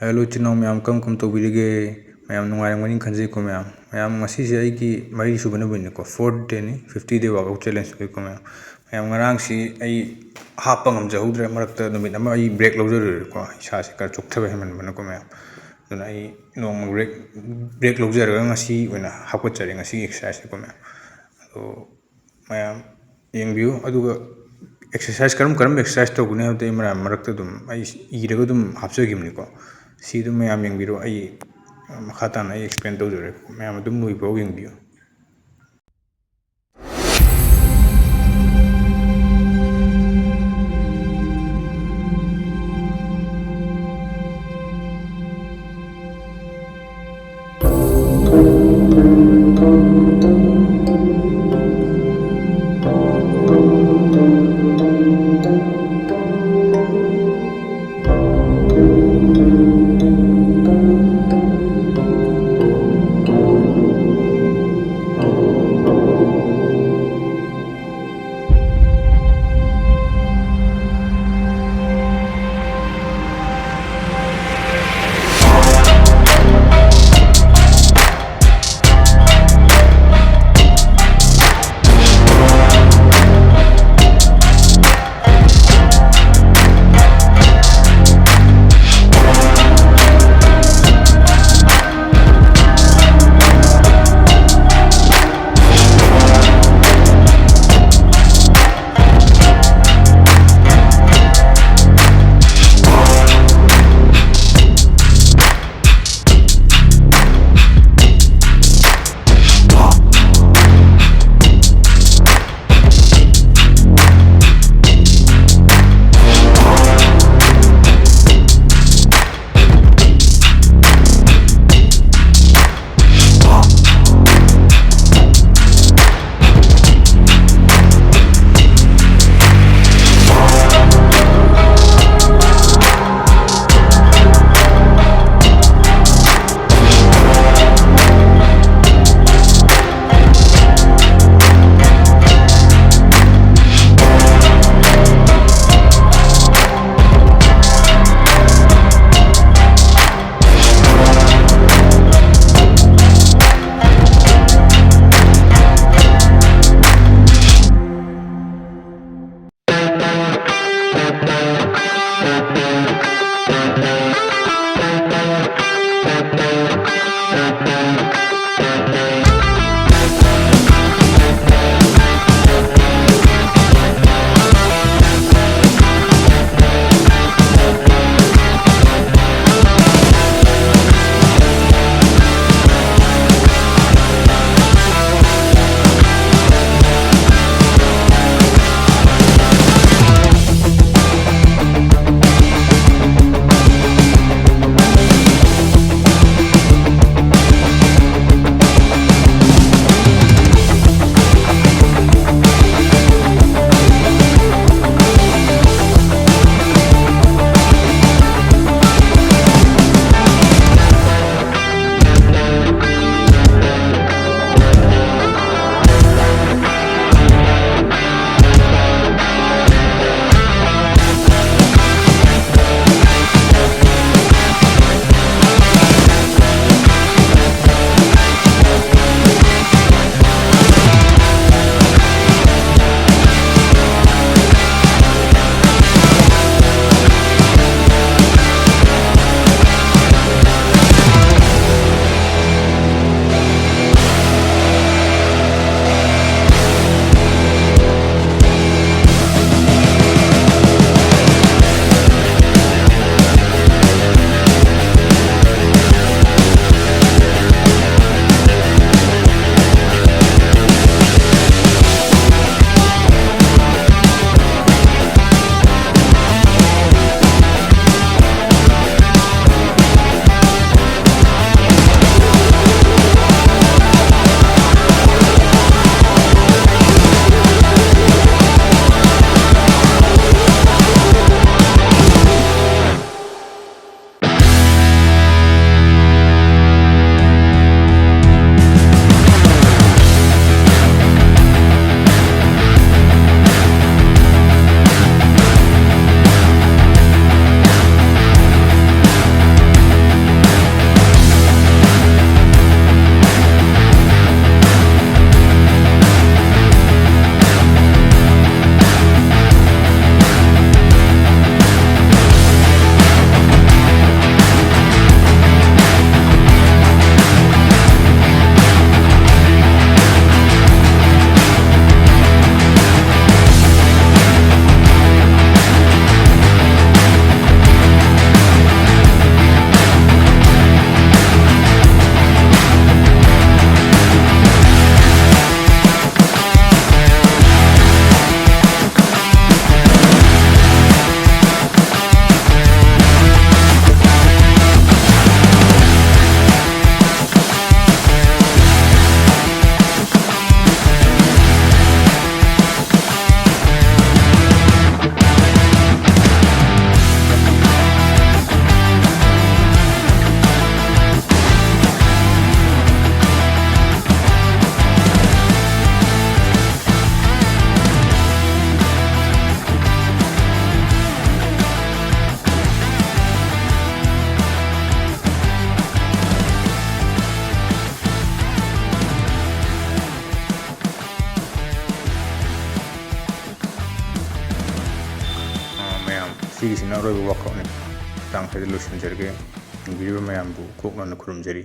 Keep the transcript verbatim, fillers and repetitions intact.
Hello ꯏꯆꯤꯟ ꯏꯅꯥꯎ ꯃꯌꯥꯝ, ꯀꯔꯝ ꯀꯔꯝ ꯇꯧꯕꯤꯔꯤꯒꯦ? ꯃꯌꯥꯝ ꯅꯨꯡꯉꯥꯏꯔꯝꯒꯅꯤ ꯈꯟꯖꯩꯀꯣ ꯃꯌꯥꯝ꯫ ꯃꯌꯥꯝ, ꯉꯁꯤꯁꯦ ꯑꯩꯒꯤ ꯃꯔꯤꯁꯨꯕ ꯅꯨꯃꯤꯠꯅꯤꯀꯣ, fourth dayꯅꯤ, fifty day workout challenge ꯀꯣ ꯃꯌꯥꯝ꯫ ꯃꯌꯥꯝ, ꯉꯔꯥꯡꯁꯤ ꯑꯩ ꯍꯥꯞꯄ ꯉꯝꯖꯍꯧꯗ꯭ꯔꯦ, ꯃꯔꯛꯇ ꯅꯨꯃꯤꯠ ꯑꯃ ꯑꯩ break ꯂꯧꯖꯔꯨꯔꯦꯀꯣ, ꯏꯁꯥꯁꯦ ꯈꯔ ꯆꯣꯛꯊꯕ ꯍꯦꯟꯃꯟꯕꯅꯀꯣ ꯃꯌꯥꯝ꯫ ꯑꯗꯨꯅ ꯑꯩ ꯅꯣꯡꯃ break, break ꯂꯧꯖꯔꯒ ꯉꯁꯤ ꯑꯣꯏꯅ ꯍꯥꯞꯀꯠꯆꯔꯦ, ꯉꯁꯤꯒꯤ exerciseꯁꯦꯀꯣ ꯃꯌꯥꯝ꯫ ꯑꯗꯣ ꯃꯌꯥꯝ ꯌꯦꯡꯕꯤꯌꯨ꯫ ꯑꯗꯨꯒ exercise ꯀꯔꯝ ꯀꯔꯝꯕ exercise ꯇꯧꯒꯅꯤ ꯍꯥꯏꯕꯗꯤ ꯑꯩ ꯃꯌꯥꯝ ꯃꯔꯛꯇ ꯑꯗꯨꯝ ꯑꯩ ꯏꯔꯒ ꯑꯗꯨꯝ ꯍꯥꯞꯆꯈꯤꯕꯅꯤꯀꯣ꯫ ꯁꯤ ꯑꯗꯨꯝ ꯃꯌꯥꯝ ꯌꯦꯡꯕꯤꯔꯣ꯫ ꯑꯩ ꯃꯈꯥ ꯇꯥꯅ ꯑꯩ explain ꯇꯧꯖꯔꯛꯀꯦ꯫ ꯃꯌꯥꯝ ꯑꯗꯨꯝ ꯂꯣꯏꯐꯥꯎ ꯌꯦꯡꯕꯤꯌꯨ꯫ ꯁꯤꯒꯤꯁꯤꯅ ꯑꯔꯣꯏꯕ ꯋꯥꯛꯑꯥꯎꯠꯅꯤ꯫ ꯃꯇꯥꯡ ꯑꯁꯤꯗ ꯂꯣꯏꯁꯤꯟꯖꯔꯒꯦ꯫ ꯌꯦꯡꯕꯤꯔꯤꯕ ꯃꯌꯥꯝꯕꯨ ꯀꯣꯛꯅꯅ ꯈꯨꯔꯨꯝꯖꯔꯤ꯫